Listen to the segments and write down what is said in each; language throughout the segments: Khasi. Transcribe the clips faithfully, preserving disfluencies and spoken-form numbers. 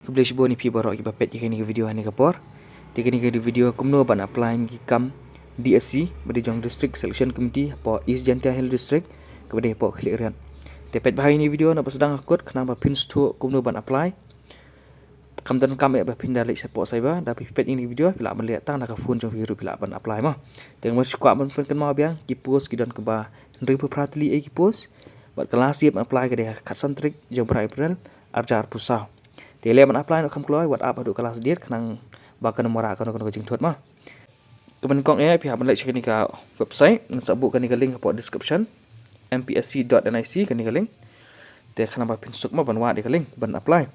Khublei shibun ïa phi baroh kiba peit ïa kane ka video ha kane ka por. Te kane ka video kumno ban apply ïa ki kam D S C ba dei jong District Selection Committee hapoh East Jaintia Hills District, kaba dei hapoh Khliehriat. Te peit bha ïa kane ka video na ba sdang ha kut khnang ba phin sngewthuh kumno ban apply. Kam donkam eh ba phin da leit shapoh cyber, da phi peit ïa kane ka video phi lah ban leh tang na ka phone jong phi ruh phi lah ban apply mo. Te nga shu kwah ban pynkynmaw biang, ki post ki don kaba hynriewphew phra tylli eh ki post. Bad ka last date ban apply ka dei ha ka khatsan tarik jong u bnai April arhajar arphew saw. Te leh ban apply noh kham kloi, wat ap haduh ka last date khnang ba kan ym wanrah kano kano ka jingthut mo. Kaba nyngkong eh phi hap ban leit sha kane ka website, ngan sa buh kane ka link hapoh description, M P S C dot N I C, kane ka link. Te khnang ba phin suk mo ban wad ïa ka link ban apply.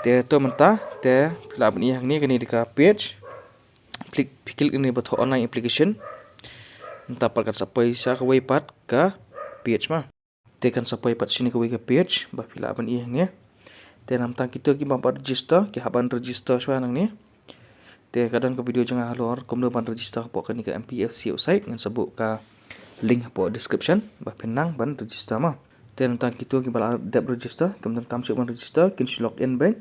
Te to mynta te phi lah ban ïohi hangne kane dei ka page. Click, phi click kane ba thoh online application. Mynta pat kan sa poi sha kawei pat ka page mo. Te kan sa poi pat shane kawei ka page ba phi lah ban ïohi hangne. Te namar tang kito kiba ym pat register ki hap ban register shuwa nangne. Te ka don ka video jong nga halor kumno ban register hapoh kane ka M P S C website, ngan sa buh ka link hapoh description ba phin nang ban register mo. Te namar tang kito kiba la dep register, kim donkam shuh ban register, kin shu log in beit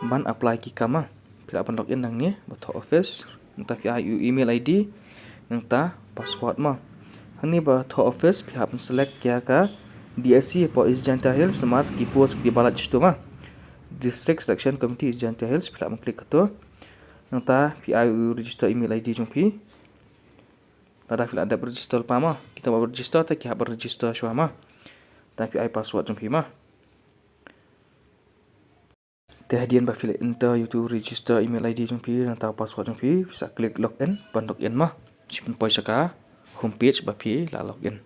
ban apply ki kam mo. Phi lah ban log in nangne ba thoh office. Nangta phi ai u email I D, nangta password mo. Hangne ba thoh office phi hap ban select ïa ka D S C hapoh East Jaintia Hills namar ki post kiba la lait shato mo. District Selection Committee East Jaintia Hills, phi lah ban click kato. Nangta phi ai u register email I D jong phi. Lada phi la dep register lypa mo, kito ba register te ki hap ban register shuwa mo. Te phi ai password jong phi mo. Te hadien ba phi la enter ïa uto u register email I D jong phi nangta u password jong phi, phi sa click log in ban log in mo. Shu pynpoi sha ka home page ba phi la log in.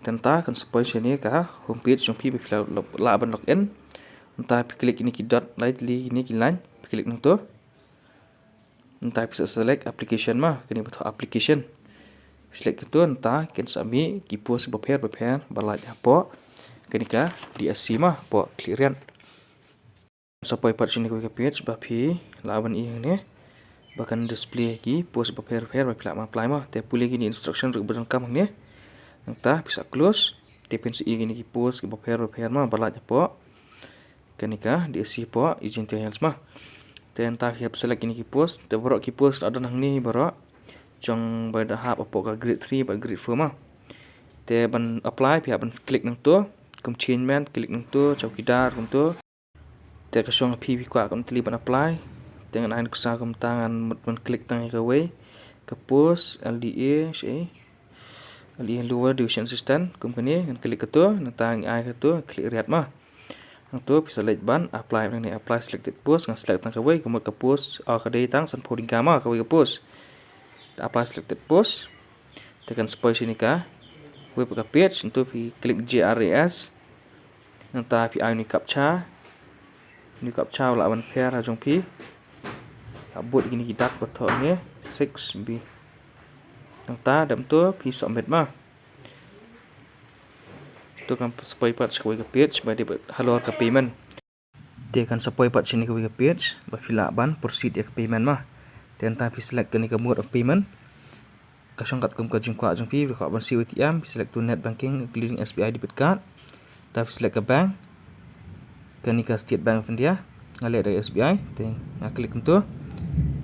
Te nangta kan sa poi shane ka home page jong phi ba phi la, lah ban log in. Nangta phi click ïa kine ki dot lai tylli, ïa kine ki line, phi click nangto. Nangta phi sa select application mo, kane ba thoh application. Phi select kato, nangta kin sa mih ki post bapher bapher ba lait hapoh kane ka D S C mo, hapoh Khliehriat. Sa poi pat shane kawei ka page ba phi lah ban ïohi hangne ba kan display ki post bapher bapher ba phi lah ban apply mo. Te pule kine instruction ruh ba donkam hangne. Nangta phi sa close. Te phin sa ïohi kine ki post bapher bapher mo ba lait hapoh kane ka D S C hapoh East Jaintia Hills mo. Te nangta phi hap select kine ki post, te baroh ki post la don hangne baroh jong ba da hap hapoh ka grade three bad grade four mo. Te ban apply phi hap ban click nangto, kum changeman click nangto, chowkidar kumto. Te ka shong phi, phi kwah kam tylli ban apply. Te ngan ai nuksa kumta, ngan mut ban click tang ïa kawei ka post L D A, shi L D A Lower Division Assistant, kum kane, ngan click kato, nangta ngan ai kato Khliehriat mo. Nangto phi select ban apply, nangne apply selected post, ngan select tang kawei, ka mut ka post, oh, ka dei tang sanphew tyngka mo kawei ka post. Apply selected post. Te kan sa poi shane kawei pat ka page, nangto phi click G R A S. Nangta phi ai une u captcha. Une u captcha u lah ban pher ha jong phi. Phi hap bud ïa kine ki dak ba thoh hangne six B. Nangta dep to phi submit mo. To kan sa poi pat sha kawei ka page ba dei halor ka payment. Te kan sa poi pat shane kawei ka page ba phi lah ban proceed ïa ka payment mo. Te nangta phi select kane ka mode of payment. Ka shong katkum ka jingkwah jong phi, phi kwah ban siew A T M, phi select to net banking including S B I debit card. Te phi select ka bank. Kane ka State Bank of India. Nga leh da S B I, te nga click kumto.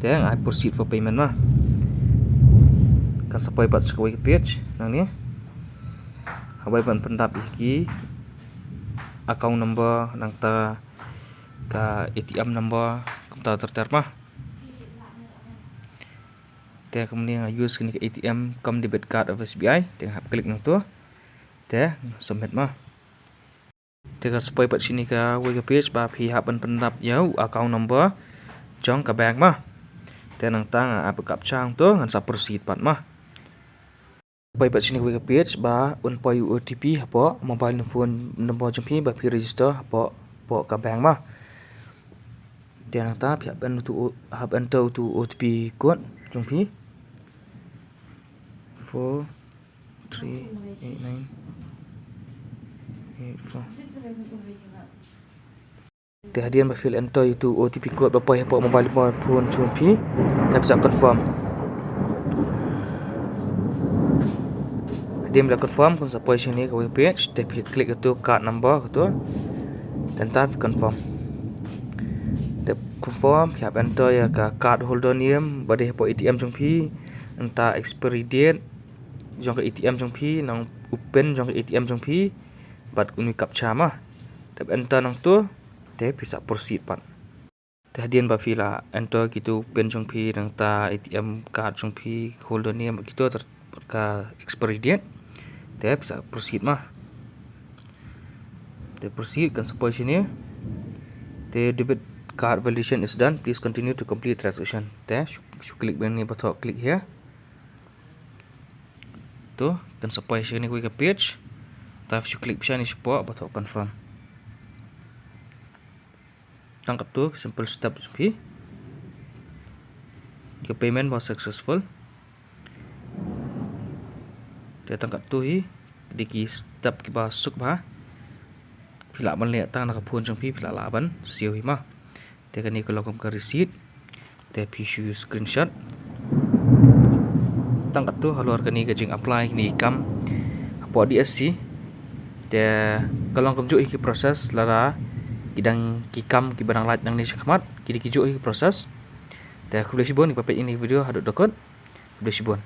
Te nga ai proceed for payment mo. Kan sa poi pat sha kawei ka page nangne. Haba dei ban pyndap ïa ki account number nangta ka A T M number kumta ter ter mo. Te kumne nga use kane ka A T M cum debit card of S B I, te nga hap click nangto. Te nga submit mo. Te kan sa poi pat shane kawei ka page ba phi hap ban pyndap ïa u account number jong ka bank mo. Te nangta nga ai pat ka captcha hangto, ngan sa proceed pat mo. Poi pat shane kawei ka page ba un poi u O T P hapoh mobile phone number jong phi ba phi register hapoh, hapoh ka bank mo. Te nangta phi hap enter uto, hap enter uto u O T P code jong phi. Four three eight nine eight four. Te hadien ba phi la enter ïa uto u O T P code ba poi hapoh mobile number phone jong phi, te phi sa confirm. Hadien ba la confirm kan sa poi shane kawei page, te phi click kato card number kato. Te nangta phi confirm. Te confirm, phi hap enter ïa ka card holder name, ba dei hapoh A T M jong phi, nangta expiry date jong ka A T M jong phi, nang u pin jong ka A T M jong phi, bad une u captcha ma. Te enter nangtu, te phi sa proceed pat. Te hadien ba phi la enter kitu pin jong phi, nangta A T M card jong phi, holder name, kitu ter-, ka expiry date. Te phi sa proceed ma. Te proceed kan sa poi shane. Te debit card validation is done. Please continue to complete transaction. Te shu, shu click bad ne ba thoh click here. To, kan sa poi shane kawei ka page. Te shu click shane shapoh ba thoh confirm. Tang katto simple step jong phi. Your payment was successful. Te tang katto hi, dei ki step kiba suk bha. Phi lah ban leh tang na ka phone jong phi, phi lah lah ban siew hi ma. Te kane ka long kum ka receipt. Te phi shu screenshot. Tang katto halor kane ka jing apply kine ki kam hapoh D S C. Te ka long kumjuh hi ki process lada ki dang ki kam kiba dang lait nangne shakhmat, ki dei kijuh hi ki process. Te khublei shibun, ngi peit ïa kane ka video haduh da kut. Khublei shibun.